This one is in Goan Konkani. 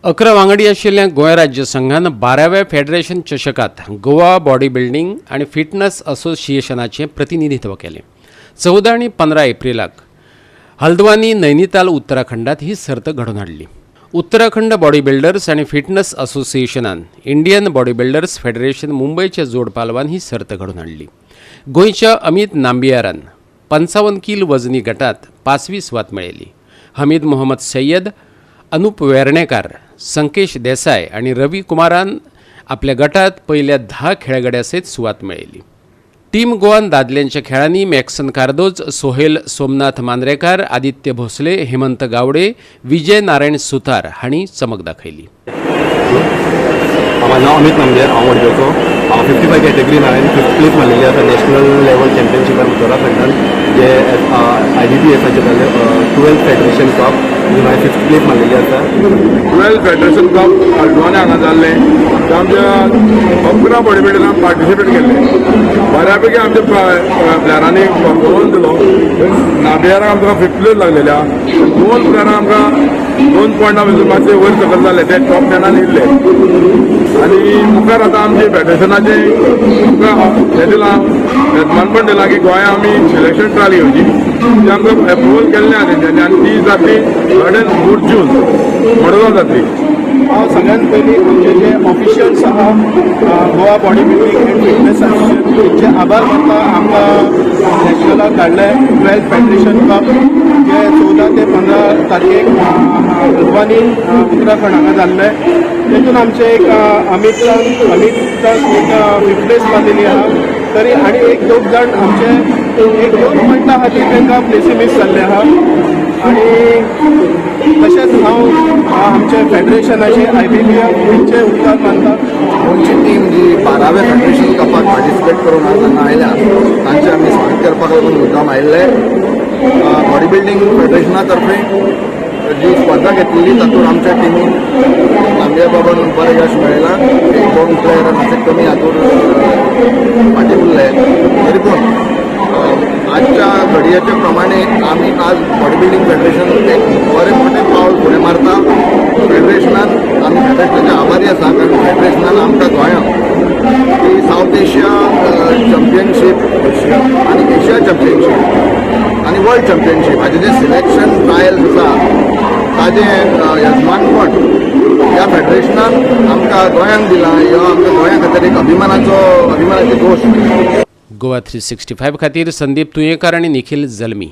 11 वांगडी आशिल्ल्या गोंय राज्य संघान 12व्या फेडरेशन चषकात गोवा बॉडी बिल्डिंग आनी फिटनस असोसिएशनाचें प्रतिनिधित्व केलें. 14 आनी 15 एप्रिलाक हल्द्वानी, नैनिताल, उत्तराखंडात ही सर्त घडोवन हाडली. उत्तराखंड बॉडी बिल्डर्स आनी फिटनस असोसिएशनान इंडियन बॉडी बिल्डर्स फेडरेशन मुंबयच्या जोड पालवान ही सर्त घडोवन हाडली. गोंयच्या अमित नांबियारान 55 कील वजनी गटात पांचवी सुवात मेळयली. हमीद मोहम्मद सय्यद, अनुप वेर्णेकार, संकेश देसाय आनी रवी कुमारान आपल्या गटात पयल्या 10 खेळगड्या सयत सुवात मेळयली. टीम गोवान दादल्यांच्या खेळांनी मॅक्सन कार्दोज, सोहेल सोमनाथ मांद्रेकार, आदित्य भोसले, हेमंत गावडे, विजय नारायण सुतार हांणी चमक दाखयली. म्हाजें नांव अमित नामदेर. हांव मडगांवचो. हांव 55 कॅटेगरीन हांवें फिफ्थ प्लेस मारलेली आसा नॅशनल लेवल चॅम्पियनशिपान उत्तराखंडान, जे आयबीबीएफाचे जाले 12th federation cup, तितून हांवें फिफ्थ प्लेस मारलेली आसा. 12 फेडरेशन कप हल्द्वानी हांगा जाल्लें. ते आमच्या 11 बॉडी बिल्डरान पार्टिसिपेट केल्ले. बऱ्यापैकी आमच्या प्लेयरांनी परफॉर्मन्स दिलो. नाबियाराक आमकां फिफ्थ प्लेस लागलेली आहा. दोन प्लेयरां आमकां 2 पॉयंटां भितर मातशे वयर सकयल जाले, ते टॉप 10न येयल्ले. आनी मुखार आतां आमचे फेडरेशनाचे आमकां हें दिलां, येजमानपण दिलां की गोंया आमी सिलेक्शन ट्रायल घेवची. ती आमकां एप्रुवल केल्लें आहा तेंच्यांनी आनी ती जातली 3rd and 4th June, Madgaon जातली. हांव सगळ्यात पयलीं आमचे जे ऑफिशियल्स आहा, Goa body building and fitness association, तेंचे आभार मानता. आमकां नॅशनलाक धाडले 12th federation cup, जे 14 ते 15 तारखेक हल्द्वानी, उत्तराखंड हांगा जाल्ले. तेतून आमचे एक अमितान एक फिफ्थ प्लेस मारलेली आहा. तरी आनी एक दोग जाण आमचे एक दोन पॉयंटा खातीर तांकां प्लेसी मीस जाल्ले आहा. आनी तशेंच हांव आमचे फेडरेशनाचे, आयबीबीएफ हेंचे उपकार मानता. गोंयची टीम जी 12व्या फेडरेशन कपाक पार्टिसिपेट करून आज हांगा आयल्या, तांचें आमी स्वागत करपाक लागून मुद्दाम आयिल्ले. बॉडी बिल्डींग फेडरेशना तर्फे जी स्पर्धा घेतलेली, तातूंत आमच्या टिमीन नांबिया बाबान बरें यश मेळयलां. एक दोन प्लेयर मातशे कमी हातूंत फाटीं उरले, तरी पूण आजच्या घडयेच्या प्रमाणे आमी आज बॉडी बिल्डींग फेडरेशन एक बरें मोठें पावल फुडें मारता. फेडरेशनान आमी फेडरेशनाचे आभारी आसा, कारण फेडरेशनान आमकां गोंयांक ही सावथ एशिया चॅम्पियनशीप आनी एशिया चॅम्पियनशीप आनी वर्ल्ड चॅम्पियनशीप हाजें जें सिलेक्शन ट्रायल्स आसा, ताजें यजमानपण ह्या फेडरेशनान आमकां गोंयांक दिलां. ह्यो आमकां गोंया खातीर एक अभिमानाची गोश्ट. गोवा 365 खातीर संदीप तुयेंकार आनी निखिल जल्मी.